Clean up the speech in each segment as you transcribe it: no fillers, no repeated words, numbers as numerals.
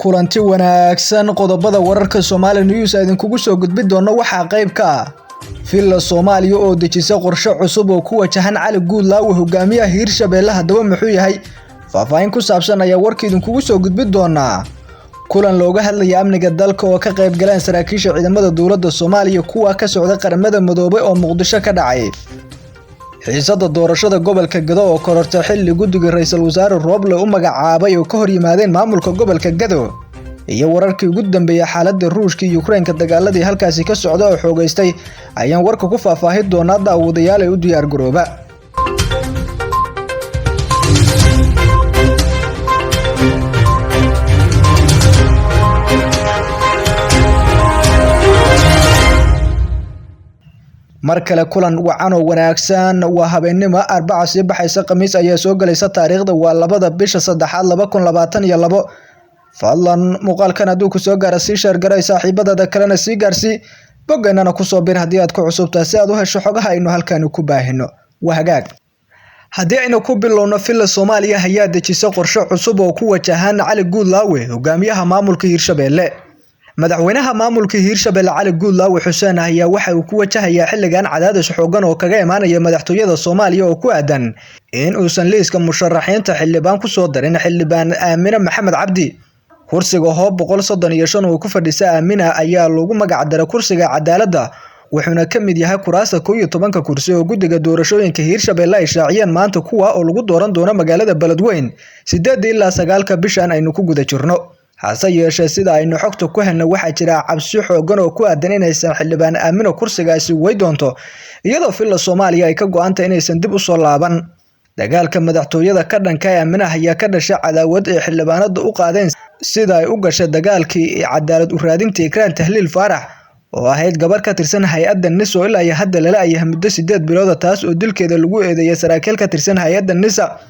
Kulanti wanaagsan, qodobada wararka Somali News idinkugu soo gudbi doono waxaa qayb ka ah Villa Soomaaliya oo dejisa qorshe cusub oo ku wajahan Cali Guudlaawe, hogaamiyaha Hiirshabelle. Haddaba muxuu yahay? Faahfaahin ku saabsan ayaa warka idinkugu soo gudbi doonaa. Kulan looga hadlaya amniga dalka oo ka qayb galeen saraakiisha ciidamada dowladda Soomaaliya kuwa ka socda Qaramada Midoobay oo Muqdisho ka dhacay. Xiisada doorashada gobolka Gado oo korortay xilli guddiga ra'iisul wasaare Roble u magacaabay oo ka hor yimaadeen maamulka gobolka Gado, iyo wararkii ugu dambeeyay xaaladda Ruushka iyo Ukraine-ka, dagaaladii halkaasi ka socda oo xoogaystay ayaan warka ku faahfaahin doonaa. Daawadayaal ay u diyaar garooba. Mar kale kulan wacan oo wanaagsan. Waa habeenimo Arbaca sii baxaysa, Khamiis ayaa soo galaysa. Taariikhda waa 2-da bisha saddexaad 2022. Fadlan muuqaalkan hadduu ku soo gaara sii share garay, saaxiibadada kalena sii gaarsii, boggeenana kusoo bir haddii aad ku cusubtahay si aad u hesho xogaha aynu halkaani ku baahino. Waa hagaag. Haddii aynu ku bilowno, Villa Soomaaliya ayaa dejisa qorshe cusub oo ku wajahan Cali Guudlaawe, hogaamiyaha maamulka Hiirshabelle. Madaxweynaha maamulka Hiirshabelle Cali Guudlaawe Xuseen ayaa waxa uu ku wajahayaa xilligan cadaadis xoogan oo kaga imaanaya madaxtooyada Soomaaliya oo ku aadan in uusan liiska musharaxiinta xildhibaan ku soo darin xildhibaan Aamine Maxamed Cabdi. Kursiga Hoob 135 oo ku fadhisa Aamina ayaa lagu magac daray kursiga cadaaladda, wuxuuna ka mid yahay kuraasta 11-ka kursi oo guddiga doorashooyinka Hiirshabelle ay shaaciyeen maanta, kuwa oo lagu dooran doono magaalada Beledweyne 8 ilaa 9-ka bishan aynu ku guda jirno. Hase yeeshee, sida aynu xogta ku helnay, waxaa jira cabsi xoogan oo ku aadan inaysan xildhibaan Aamino kursigaasi way doonto, iyadoo Villa Soomaaliya ay ka go'antay inaysan dib u soo laaban. Dagaalka madaxtooyada ka dhanka ah Aamina ayaa ka dhashay cadaawad ay xildhibaanada u qaadeen sida ay u gashay dagaalkii cadaalad u raadinta Ikraan Tahliil Faarax oo ahayd gabar ka tirsan hay-adda NISA oo ilaa iyo hadda lala yahay muddo 8 bilood, taas oo dilkeeda lagu eedeeyay saraakiil ka tirsan hay-adda NISA.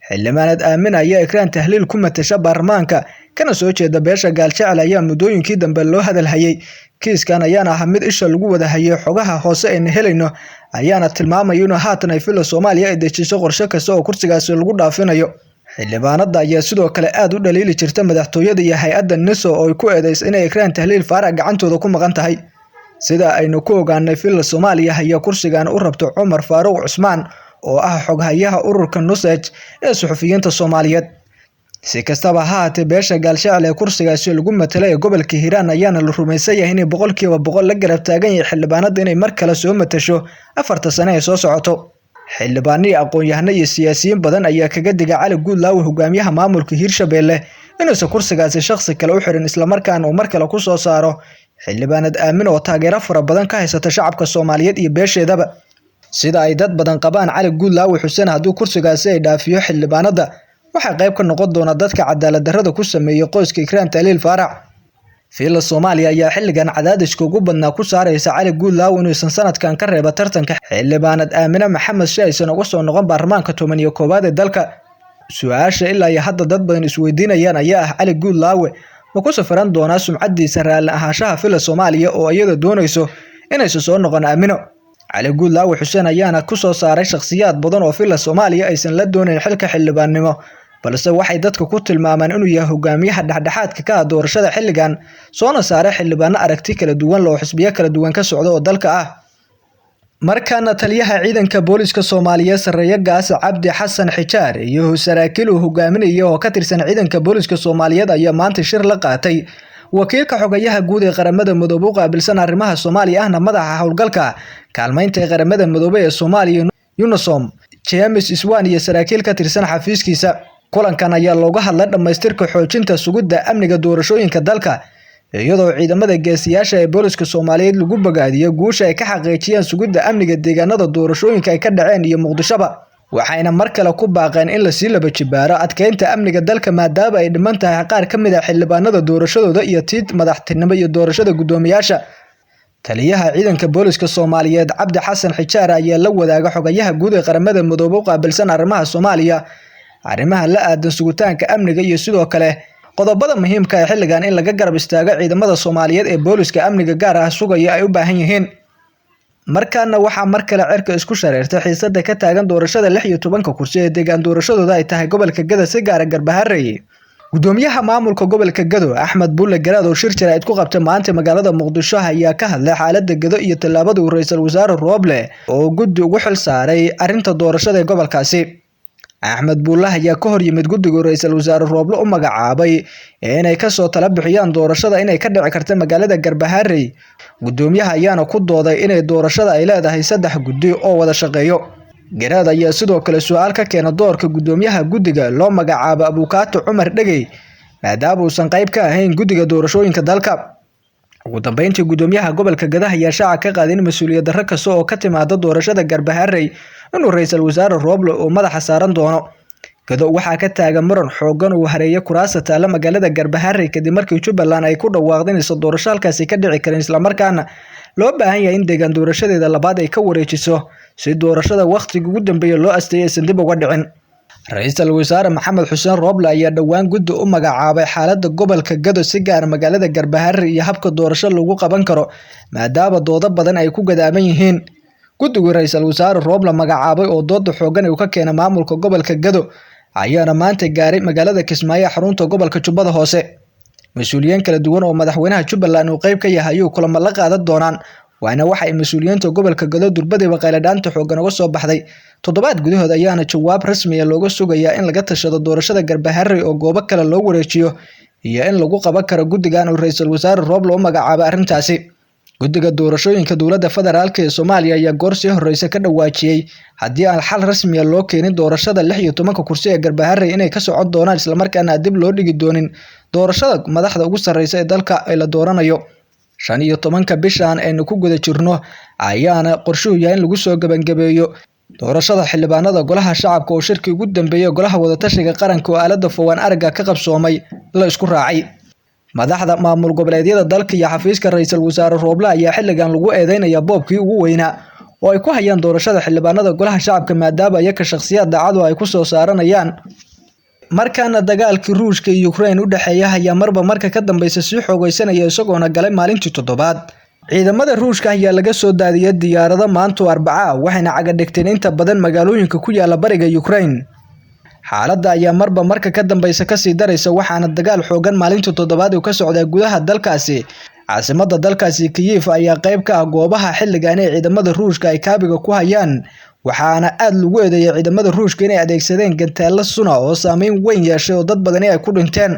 Xildhibaaneed Aamina ayaa Ikraan Tahliil ku matasha baarlamaanka kana soo jeeda beesha Gaaljecel ayaa muddooyinkii dambe loo hadal hayay. Kiiskan ayaana ahaa mid isha lagu wada hayay. Xogaha hoose aynu helayno ayaana tilmaamaya inuu haatan ay Villa Soomaaliya ay dejiso qorshe kasta oo kursigaasi lagu dhaafinayo. Xildhibaanada ayaa sidoo kale aad u dhaliili jirta madaxtooyada iyo hay-adda NISA oo ay ku eedeysay inay Ikraan Tahliil Faarax gacantooda ku maqan tahay. Sida aynu ku ogaanay, Villa Soomaaliya ayaa kursigan u rabto Cumar Faaruq Cusmaan oo ah xoghayaha ururka Nusaj ee suxufiyiinta Soomaaliyeed. Si kastaba ha ahaatee, beesha Gaalshacel ee kursigaasi lagu matalay ee gobolka Hiiraan ayaana la rumaysan yahay inay 100% la garab taagan yahay xildhibaanada inay mar kale soo matasho 4-ta sano ee soo socoto. Xildhibaano iyo aqoon-yahano iyo siyaasiyiin badan ayaa kaga digay Cali Guudlaawe, hogaamiyaha maamulka Hiirshabelle, inuusan kursigaasi shakhsi kale u xirin, islamarkaana uu mar kale ku soo saaro xildhibaanad Aamin oo taageero fara badan ka haysata shacabka Soomaaliyeed iyo beesheedaba. Sida ay dad badan qabaan, Cali Guudlaawe Xuseen hadduu kursigaasi ay dhaafiyo xildhibaanada, waxaa qayb ka noqon doona dadka cadaalad darrada ku sameeyay qoyska Ikraan Tahliil Faarax. Villa Soomaaliya ayaa xilligan cadaadiska ugu badnaa ku saaraysa Cali Guudlaawe inuusan sanadkan ka reeba tartanka xildhibaanad Aamine Maxamed si aysan uga soo noqon baarlamaanka 11aad ee dalka. Su-aasha ilaa iyo hadda dad badan isweydiinayaan ayaa ah, Cali Guudlaawe ma ku safaran doonaa sumcadiisa raalli ahaanshaha Villa Soomaaliya oo iyada doonayso inaysan soo noqon Aamino? Cali Guudlaawe Xuseen ayaana ku soo saaray shakhsiyaad badan oo Villa Soomaaliya aysan la doonayn xilka xildhibaannimo, balse waxay dadka ku tilmaamaan inuu yahay hogaamiyaha dhexdhexaadka ka ah doorashada xilligan, soona saaray xildhibaano aragti kala duwan loo xisbiyo kala duwan ka socda oo dalka ah. Markaana taliyaha ciidanka booliska Soomaaliyeed Sarreeye Gaas Cabdi Xasan Xijaar iyo saraakiil uu hogaaminaya oo ka tirsan ciidanka booliska Soomaaliyeed ayaa maanta shir la qaatay wakiilka xogayaha guud ee Qaramada Midoobay u qaabilsan arrimaha Soomaaliya ahna madaxa howlgalka kaalmaynta ee Qaramada Midoobay ee Soomaaliya UNOSOM James Iswan iyo saraakiil ka tirsan xafiiskiisa. Kulankan ayaa looga hadlay dhammaystirka xoojinta sugidda amniga doorashooyinka dalka, iyadoo ciidamada geesiyaasha ee booliska Soomaaliyeed lagu bogaadiyay guusha ay ka xaqiijiyeen sugidda amniga deegaanada doorashooyinka ay ka dhaceen iyo Muqdishoba. Waxayna mar kale ku baaqeen in lasii laba jibaaro adkeynta amniga dalka, maadaama ay dhiman tahay qaar ka mid ah xildhibaanada doorashadooda iyo tii madaxtinimo iyo doorashada guddoomiyaasha. Taliyaha ciidanka booliska Soomaaliyeed Cabdi Xasan Xijaar ayaa la wadaaga xogayaha guud ee Qaramada Midoobay u qaabilsan arrimaha Soomaaliya arrimaha la aadan sugitaanka amniga iyo sidoo kale qodobada muhiimka ah xilligan in laga garab istaago ciidamada Soomaaliyeed ee booliska amniga gaar ah sugaya ay u baahan yihiin. Markaana waxaa mar kale cirka isku shareertay xiisada ka taagan doorashada 16-ka kursi ee deegaan doorashadooda ay tahay gobolka Gada, si gaara Garbaharey. Gudoomiyaha maamulka gobolka Gado Axmed Bulle Garaad oo shir jaraa'id ku qabtay maanta magaalada Muqdisho ayaa ka hadlay xaaladda Gado iyo tallaabada uu ra'iisul wasaare Roble oo guddi ugu xil saaray arrinta doorashada ee gobolkaasi. Axmed Bulle ayaa ka hor yimid guddiga ra'iisul wasaare Roble u magacaabay inay kasoo tala bixiyaan doorashada inay ka dhici karta magaalada Garbaharey. Gudoomiyaha ayaana ku dooday inay doorashada ay leedahay 3 guddi oo wada shaqeeyo. Garaad ayaa sidoo kale su'aal ka keenay doorka gudoomiyaha guddiga loo magacaabo Abukato Cumar Dhegey maadaama uusan qayb ka ahayn guddiga doorashooyinka dalka. Ugu dambeyntii, gudoomiyaha gobolka Gado ayaa shaaca ka qaaday in mas'uuliyad darro kasta oo ka timaada doorashada Garbaharey inuu ra'iisul wasaare Roble uu madaxa saaran doono. Gado waxaa ka taagan muran xooggan oo hareeyay kuraasta taalla magaalada Garbaharey kadib markii Jubbaland ay ku dhawaaqday inaysan doorasho halkaasi ka dhici karin, islamarkaana loo baahan yahay in deegaan doorashadeeda labaad ay ka wareejiso si doorashada waqtigii ugu dambeeyay loo asteeyay aysan dib uga dhicin. Ra'iisul wasaare Maxamed Xuseen Roble ayaa dhowaan guddi u magacaabay xaaladda gobolka Gado si gaar ah magaalada Garbaharey iyo habka doorasho lagu qaban karo maadaama doodo badan ay ku gadaaman yihiin. Guddiga ra'iisul wasaare Roble magacaabay oo dooda xooggan uu ka keenay maamulka gobolka Gado ayaana maanta gaaray magaalada Kismaayo xarunta gobolka Jubbada Hoose. Mas'uuliyiin kala duwan oo madaxweynaha Jubbaland uu qayb ka yahay ayuu kulamo la qaadan doonaan, waana waxa ay mas'uuliyiinta gobolka Gado durbadiiba qayladhaanta xooggan uga soo baxday. Toddobaad gudahood ayaana jawaab rasmi ah looga sugayaa in laga tashado doorashada Garbaharey oo goobo kale loo wareejiyo iyo in lagu qaban karo guddigan uu ra'iisul wasaare Roble u magacaabay arrintaasi. Guddiga doorashooyinka dowladda federaalk ee Soomaaliya ayaa goor sii horreysay ka dhawaajiyay haddii aan xal rasmi ah loo keenin doorashada 16 kursi ee Garbaharey inay ka socon doonaan islamarkaana dib loo dhigi doonin doorashada madaxda ugu sarreysa ee dalka ee la dooranayo. 15 bishan aynu ku guda jirno ayaana qorshuhu yahay in lagu soo gabagabeeyo doorashada xildhibaanada golaha shacabka oo shirkii ugu dambeeyay golaha wadatashiga qaranka oo aaladda fogaan aragga ka qabsoomay la isku raacay. Madaxda maamul goboleedyada dalka iyo xafiiska ra'iisul wasaare Roble ayaa xilligan lagu eedeynayaa boobkii ugu weynaa oo ay ku hayaan doorashada xildhibaanada golaha shacabka maadaama iyaga shakhsiyaad daacadu ay ku soo saaranayaan. Markaana dagaalkii Ruushka iyo Ukraine u dhexeeya ayaa marba marka ka dambeysa sii xoogaysanaya isagoona galay maalintii toddobaad. Ciidamada Ruushka ayaa laga soo daadiyay diyaarado maanta oo Arbaca ah, waxayna caga dhigteen inta badan magaalooyinka ku yaala bariga Ukraine. Xaaladda ayaa marba marka ka dambeysa kasii daraysa, waxaana dagaal xooggan maalintii toddobaad uu ka socdaa gudaha dalkaasi. Caasimadda dalkaasi Kyiv ayaa qayb ka ah goobaha xilligan ee ciidamada Ruushka ay kaabiga ku hayaan, waxaana aad lagu eedeeyay ciidamada Ruushka inay adeegsadeen gantaalo suna oo saameyn weyn yeeshay oo dad badani ay ku dhinteen.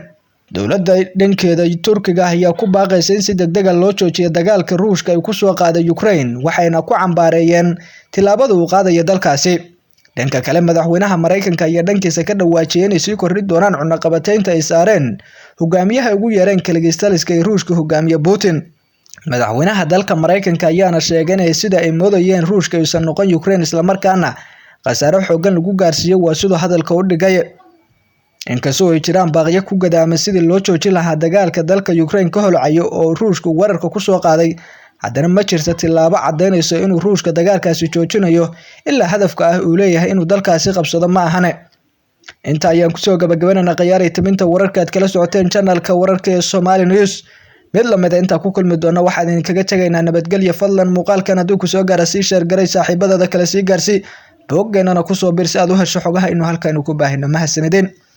Dowladda dhankeeda Turkiga ayaa ku baaqaysa in si degdeg ah loo joojiyo dagaalka Ruushka ay ku soo qaaday Ukraine, waxayna ku cambaareeyeen tillaabada uu qaadayo dalkaasi. Dhanka kale, madaxweynaha Mareykanka ayaa dhankiisa ka dhawaajiyay inay sii kordhi doonaan cunaqabataynta ay saareen hogaamiyaha ugu yeereen kaligistaliska ee Ruushka hogaamiye Putin. Madaxweynaha dalka Mareykanka ayaana sheegay in sida ay moodayeen Ruushka aysan noqon Ukraine islamarkaana khasaare xooggan lagu gaarsiiyo waa siduu hadalka u dhigay. Inkastoo ay jiraan baaqyo ku gadaama sidii loo joojin lahaa dagaalka dalka Ukraine ka holcayo oo Ruushku weerarka ku soo qaaday, haddana ma jirto tillaabo caddaynaysa inuu Ruushka dagaalkaasi joojinayo ilaa hadafka ah uu leeyahay inuu dalkaasi qabsado ma ahane. Inta ayaan kusoo gabagabaynayna khiyaaray timinta wararka aad kala socoteen channelka wararka ee Somali News. Mid lamid ah intaa ku kulmi doona waxaan idinkaga tegaynaa nabadgelyo. Fadlan muuqaalkan hadduu ku soo gaara sii sheer garay saaxiibadada kale sii gaarsii, boggeenana kusoo biir si aad u hesho xogaha inuu halkan ku baahino. Mahadsanideen.